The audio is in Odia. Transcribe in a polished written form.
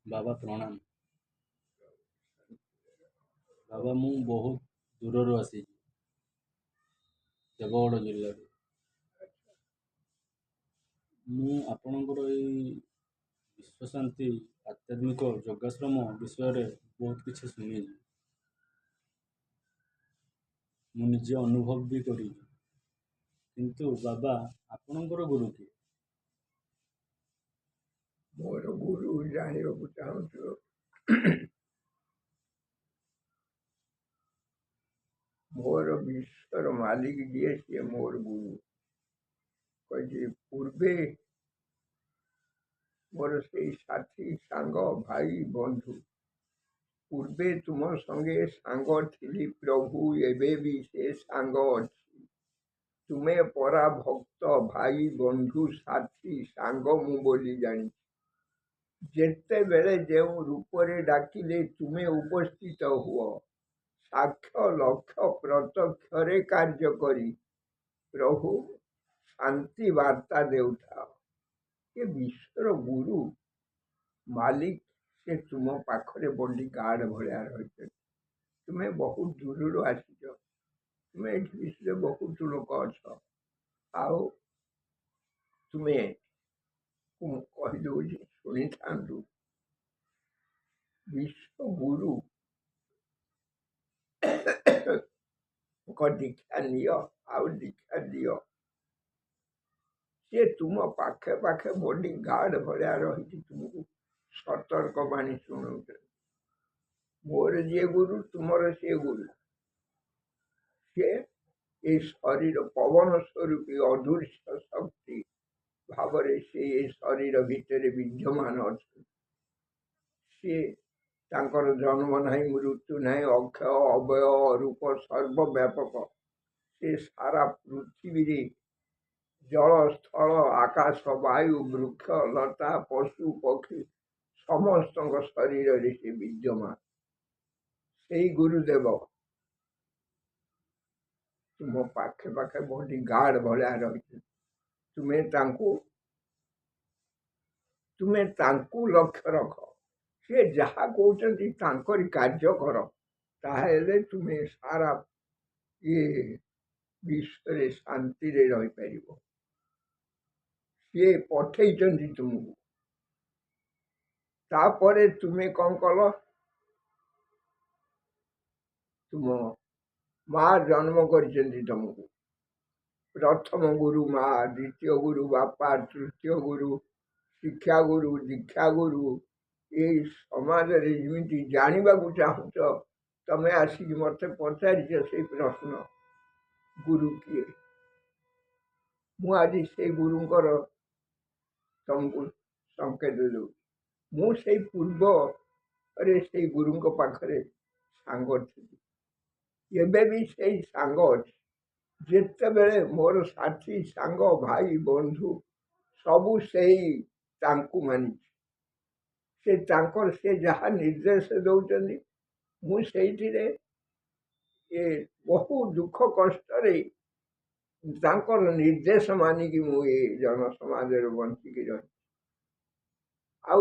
ବାବା ପ୍ରଣାମ। ବାବା, ମୁଁ ବହୁତ ଦୂରରୁ ଆସିଛି, ଦେବଗଡ଼ ଜିଲ୍ଲାରୁ। ମୁଁ ଆପଣଙ୍କର ଏଇ ବିଶ୍ୱଶାନ୍ତି ଆଧ୍ୟାତ୍ମିକ ଯୋଗାଶ୍ରମ ବିଷୟରେ ବହୁତ କିଛି ଶୁଣିଛି, ମୁଁ ନିଜେ ଅନୁଭବ ବି କରିଛି। କିନ୍ତୁ ବାବା, ଆପଣଙ୍କର ଗୁରୁ କିଏ? ମୋର ଗୁରୁ ଜାଣିବାକୁ ଚାହୁଁଛୁ? ମୋର ବିଶ୍ୱର ମାଲିକ ଯିଏ, ସିଏ ମୋର ଗୁରୁ। କହିଛି ପୂର୍ବେ, ମୋର ସେଇ ସାଥୀ, ସାଙ୍ଗ, ଭାଇ, ବନ୍ଧୁ। ପୂର୍ବେ ତୁମ ସଙ୍ଗେ ସାଙ୍ଗ ଥିଲି ପ୍ରଭୁ, ଏବେ ବି ସେ ସାଙ୍ଗ ଅଛି। ତୁମେ ପରା ଭକ୍ତ, ଭାଇ, ବନ୍ଧୁ, ସାଥୀ, ସାଙ୍ଗ ମୁଁ ବୋଲି ଜାଣିଛି। ଯେତେବେଳେ ଯେଉଁ ରୂପରେ ଡାକିଲେ ତୁମେ ଉପସ୍ଥିତ ହୁଅ, ସାକ୍ଷ୍ୟ ଲକ୍ଷ୍ୟ ପ୍ରତ୍ୟକ୍ଷରେ କାର୍ଯ୍ୟ କରି ପ୍ରଭୁ ଶାନ୍ତି ବାର୍ତ୍ତା ଦେଉଥାଅ। ଏ ବିଶ୍ୱର ଗୁରୁ ମାଲିକ, ସେ ତୁମ ପାଖରେ ବଡି ଗାର୍ଡ ଭଳିଆ ରହିଛନ୍ତି। ତୁମେ ବହୁତ ଦୂରରୁ ଆସିଛ, ତୁମେ ଏଠି ବିଶ୍ୱରେ ବହୁତ ଲୋକ ଅଛ। ଆଉ ତୁମେ, ମୁଁ କହିଦେଉଛି, ଶୁଣିଥାନ୍ତୁ। ବିଶ୍ୱ ଗୁରୁ ଙ୍କ ଦୀକ୍ଷା ନିଅ ଆଉ ଦୀକ୍ଷା ଦିଅ। ସିଏ ତୁମ ପାଖେ ପାଖେ ବଡି ଗାର୍ଡ ଭଳିଆ ରହିକି ତୁମକୁ ସତର୍କ ବାଣୀ ଶୁଣଉଛନ୍ତି। ମୋର ଯିଏ ଗୁରୁ, ତୁମର ସିଏ ଗୁରୁ। ସିଏ ଏଇ ଶରୀର ପବନ ସ୍ୱରୂପୀ ଅଦୃଶ୍ୟ ଶକ୍ତି ଭାବରେ ସେ ଏ ଶରୀର ଭିତରେ ବିଦ୍ୟମାନ ଅଛନ୍ତି। ସିଏ, ତାଙ୍କର ଜନ୍ମ ନାହିଁ, ମୃତ୍ୟୁ ନାହିଁ, ଅକ୍ଷୟ, ଅବ୍ୟୟ, ଅରୂପ, ସର୍ବବ୍ୟାପକ। ସେ ସାରା ପୃଥିବୀରେ ଜଳ, ସ୍ଥଳ, ଆକାଶ, ବାୟୁ, ବୃକ୍ଷ, ଲତା, ପଶୁ, ପକ୍ଷୀ ସମସ୍ତଙ୍କ ଶରୀରରେ ସେ ବିଦ୍ୟମାନ। ସେଇ ଗୁରୁଦେବ ତୁମ ପାଖେ ପାଖେ ବଡି ଗାର୍ଡ ଭଳିଆ ରହିଛନ୍ତି। ତୁମେ ତାଙ୍କୁ ଲକ୍ଷ୍ୟ ରଖ। ସେ ଯାହା କହୁଛନ୍ତି ତାଙ୍କରି କାର୍ଯ୍ୟ କର, ତାହେଲେ ତୁମେ ସାରା ଇଏ ବିଶ୍ୱରେ ଶାନ୍ତିରେ ରହିପାରିବ। ସିଏ ପଠେଇଛନ୍ତି ତୁମକୁ। ତାପରେ ତୁମେ କଣ କଲ? ତୁମ ମା ଜନ୍ମ କରିଛନ୍ତି ତମକୁ। ପ୍ରଥମ ଗୁରୁ ମା, ଦ୍ୱିତୀୟ ଗୁରୁ ବାପା, ତୃତୀୟ ଗୁରୁ ଶିକ୍ଷା ଗୁରୁ, ଦୀକ୍ଷା ଗୁରୁ। ଏଇ ସମାଜରେ ଯେମିତି ଜାଣିବାକୁ ଚାହୁଁଛ, ତମେ ଆସିକି ମତେ ପଚାରିଛ ସେଇ ପ୍ରଶ୍ନ, ଗୁରୁ କିଏ? ମୁଁ ଆଜି ସେଇ ଗୁରୁଙ୍କର ତମକୁ ସଂକେତ ଦେଉଛି। ମୁଁ ସେଇ ପୂର୍ବରେ ସେଇ ଗୁରୁଙ୍କ ପାଖରେ ସାଙ୍ଗ ଥିଲି, ଏବେ ବି ସେଇ ସାଙ୍ଗ ଅଛି। ଯେତେବେଳେ ମୋର ସାଥୀ, ସାଙ୍ଗ, ଭାଇ, ବନ୍ଧୁ ସବୁ ସେଇ ତାଙ୍କୁ ମାନିଛି। ସେ ତାଙ୍କର ସେ ଯାହା ନିର୍ଦ୍ଦେଶ ଦଉଛନ୍ତି, ମୁଁ ସେଇଥିରେ ଏ ବହୁ ଦୁଃଖ କଷ୍ଟରେ ତାଙ୍କର ନିର୍ଦ୍ଦେଶ ମାନିକି ମୁଁ ଏ ଜନସମାଜରେ ବଞ୍ଚିକି ରହିଛି।